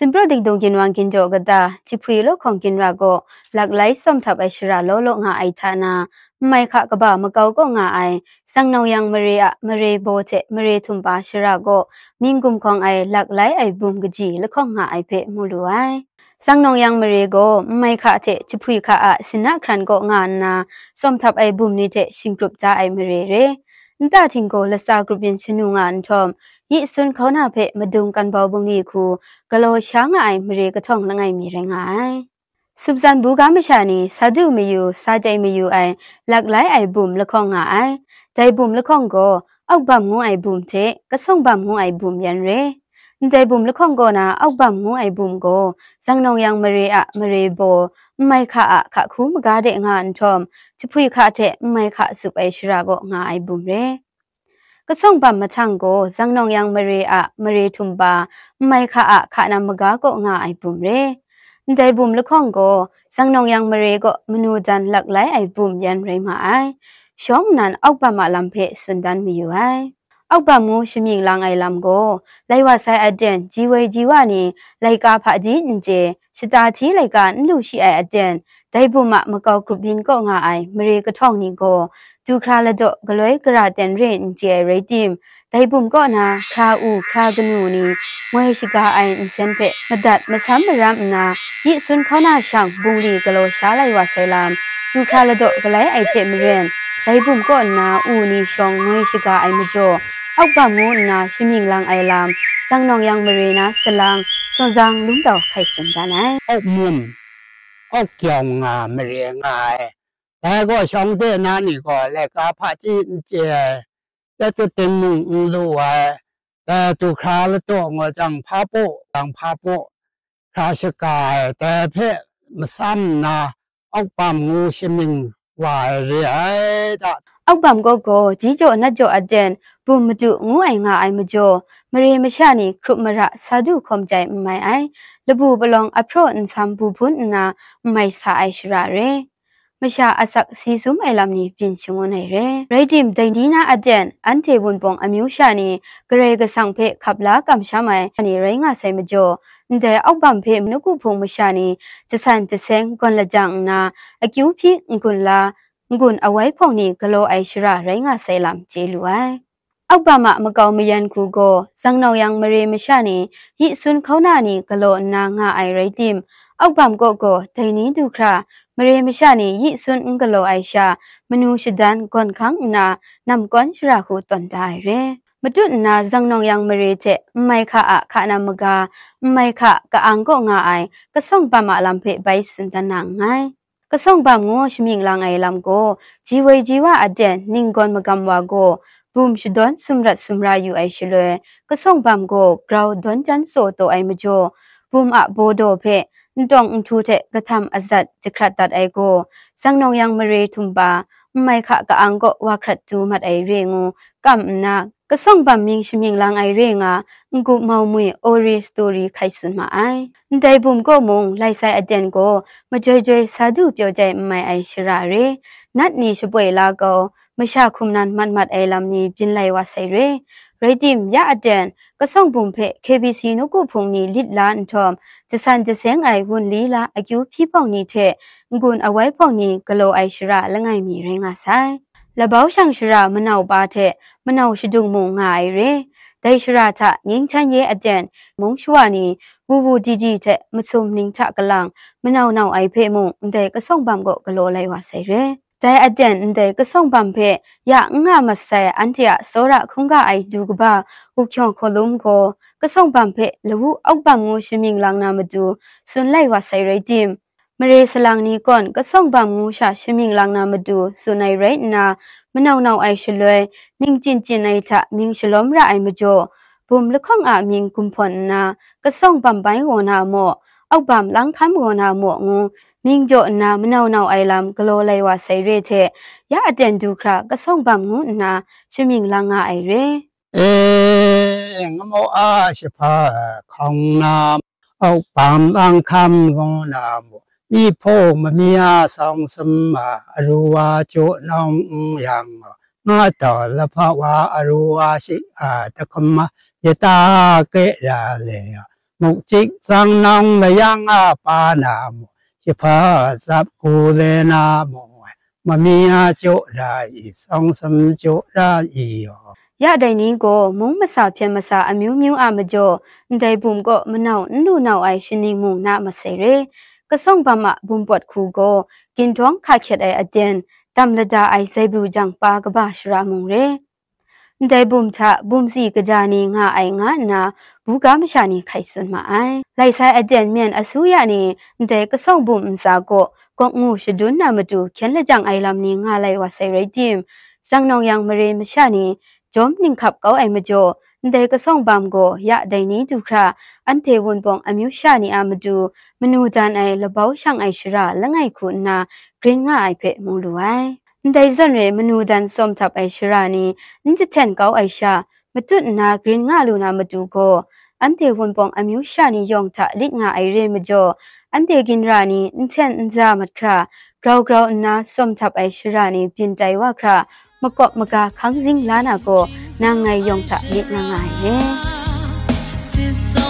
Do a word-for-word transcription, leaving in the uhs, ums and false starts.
Sumpraw dingdung ginwang ginjaw kata, jahpwi lahkawng ginra gaw laklai tsawm htap ai shara law law nga ai hta na, nmai hka kaba makau kaw nga ai, Zangnaw Yang mare a mare baw hte mare htum pa shara gaw mying gumhkawng ai laklai ai bum kaji lahkawng nga ai hpe mu lu ai. Zangnaw Yang mare gaw nmai hka hte jahpwi hka a sinna hkran kaw nga nna, tsawm htap ai bum ni hte shingkrup da ai mare re. Nta htinggaw latsa grup yin shanu nga nhtawm, yi sun hkauna hpe madung kan bau bungli hku galaw sha nga ai mare kahtawng langai mi rai nga ai. Supzan buga masha ni sa du mayu, sa jai mayu ai laklai ai bum lahkawng nga ai. Dai bum lahkawng gaw Aukbam ngu ai bum hte Kasawng Bam ngu ai bum yan re. Ndai bum lahkawng kaw na Aukbam ngu ai bum gaw Zangnaw Yang mare a mare baw, nmai hka a hka hku maga de nga nhtawm, jahpwi hka hte nmai hka tsup ai shara kaw nga ai bum re. Kasawng Bam mahtang gaw Zangnaw Yang mare a mare htum pa, nmai hka a hka nam maga kaw nga ai bum re. Ndai bum lahkawng gaw Zangnaw Yang mare kaw manu dan laklai ai bum yan rai ma ai. Shawng nnan Aukbam a lam hpe tsun dan mayu ai. Aukbam ngu shamying lang ai lam gaw, lai wa sai aten ji woi ji wa ni laika hpaji n chye, shata hti laika n lu shi ai aten, dai bum a makau grup yin kaw nga ai mare kahtawng ni gaw, du hkra ladaw galoi gara ten re n chye ai rai tim, dai bum kaw na hkra u hkra kanu ni ngoi shaga ai nsen hpe madat masam maram nna, yi sun hkauna shang bungli galaw sha lai wa sai lam, du hkra ladaw galai ai hte maren, dai bum kaw nna u ni shawng ngoi shaga ai majaw, Aukbam ngu nna shamying lang ai lam, Zangnaw Yang mare na salang, Shawzang Lungdau hkai tsun dan ai. Aukmum, Aukgyawng nga mare nga ai. Dai gaw shawng de na ni gaw laika hpaji n chye ai, laitut tingmung n lu ai, dai du hkra ladaw ngaw jang hpa paw, jang hpa paw, hkra shaga ai, dai hpe matsam nna, Aukbam ngu shamying wa ai re ai da. Aukbam kaw gaw, ji jaw nat jaw aten, bum madu ngu ai nga ai majaw, mare masha ni hkrup mara sa du hkawm jai n mai ai, labu palawng ahpraw nsam bu hpun nna n mai sa ai shara re. Masha asak si sum ai lam ni byin shangun ai re. Rai tim, dai ni na aten, anhte Wunpawng amyu sha ni Karai Kasang hpe hkap la kamsham ai ni rai nga sai majaw, ndai Aukbam hpe nawku hpung masha ni jasan jaseng gawn lajang nna, akyu hpyi n-gun la, n-gun awai hpawng ni galaw ai shara rai nga sai lam chye lu ai. Aukbam a makau mayan hku gaw, Zangnaw Yang mare masha ni yi sun hkauna ni galaw nna nga ai rai tim, Aukbam kaw gaw dai ni du hkra, mare masha ni yi sun n galaw ai sha, manu shadan gawn hkang nna, namkawn shara hku tawn da ai re. Matut nna Zangnaw Yang mare hte nmai hka a hka nam maga, nmai hka ka-ang kaw nga ai, Kasawng Bam a lam hpe bai tsun dan na nngai. Kasawng Bam ngu shamying lang ai lam gaw, ji woi ji wa aten ning gawn magam wa gaw, bum shadawn sumrat sumra yu ai shaloi, Kasawng Bam gaw grau dawn jan tsaw taw ai majaw, bum a baw daw hpe ntawng nhtu hte kahtam azat jahkrat dat ai gaw, Zangnaw Yang mare htum pa, nmai hka ka-ang kaw wa hkrat tu mat ai re ngu kam nna, Kasawng Bam mying shamying lang ai re nga, N-gup Mau Mwi Ori Story hkai tsun ma ai. Ndai bum kaw mung, lai sai aten gaw, majoi joi sa du pyaw jai n mai ai shara re, nat ni shapoi la kau, masha hkum nan mat mat ai lam ni byin lai wa sai re. Rai tim, ya aten, Kasawng Bum hpe K B C nawku hpung ni lit la nhtawm, jasan jaseng ai wunli la akyu hpyi hpawng ni hte n-gun awai hpawng ni galaw ai shara langai mi rai nga sai. Labau shang shara manau pa hte manau shadung mung nga ai re. Dai shara hta Nying Htan Ye aten mung shawa ni wu wu di di hte masum ning hta kalang manau nau ai hpe mung ndai Kasawng Bam kaw galaw lai wa sai re. Dai aten ndai Kasawng Bam hpe ya n nga masai anhte a tsawra hkungga ai du kaba Gup Hkyawng Hkaw Lum gaw Kasawng Bam hpe lawu Aukbam ngu shamying lang na matu tsun lai wa sai rai tim, mare salang ni kawn Kasawng Bam ngu sha shamying lang na matu tsun ai rai nna, manau nau ai shaloi, ning chyin chyin ai hta mying shalawm ra ai majaw, bum lahkawng a mying gumhpawn nna, Kasawng Bam bai gaw na maw, Aukbam lang hkam gaw na maw ngu, mying jaw nna manau nau ai lam galaw lai wa sai re hte, ya aten du hkra Kasawng Bam ngu nna shamying lang nga ai re. E, ngu mu a, shahpa hkawng na, Aukbam lang hkam gaw na maw, myi hpung mami a sawng sum a, aru wa chyu nawng n yang, nga taw lahpa wa aru wa shi a, tahkum a, yata ke ra le a, Mukchik tsang nawng layang a pa na mu, shahpa tsap ku le na mu ai, mami a jaw ra i, sawng sam jaw ra i yaw. Ya dai ni gaw mung masa hpyen masa amyu myu a majaw, ndai bum kaw manau n lu nau ai shaning mung na masai re. Kasawng bam a bum pawt hku gaw, gindawng hka hkyet ai aten, dam lada ai zaibru jang pa kaba shara mung re. Ndai bum hta bum tsi kaja ni nga ai nga nna, buga masha ni hkai tsun ma ai. Lai sai aten myen asuya ni ndai kasawng bum ntsa kaw gawk ngu shadun na matu hkyen lajang ai lam ni nga lai wa sai rai tim, tsang nawng yang mare masha ni jawm ninghkap kau ai majaw, ndai kasawng bam gaw ya dai ni du hkra, anhte Wunpawng amyu sha ni a matu manu dan ai labau shang ai shara langai hku nna grin nga ai hpe mu lu ai. Ndai zawn re manu dan tsawm htap ai shara ni n jahten kau ai sha, matut nna grin nga lu na matu gaw, anhte Wunpawng amyu sha ni yawng hta lit nga ai re majaw, anhte ginra ni n hten n za mat hkra, grau grau nna tsawm htap ai shara ni byin tai wa hkra, makawp maga hkang zing la na gaw, nang ngai yawng hta lit nga nga ai re.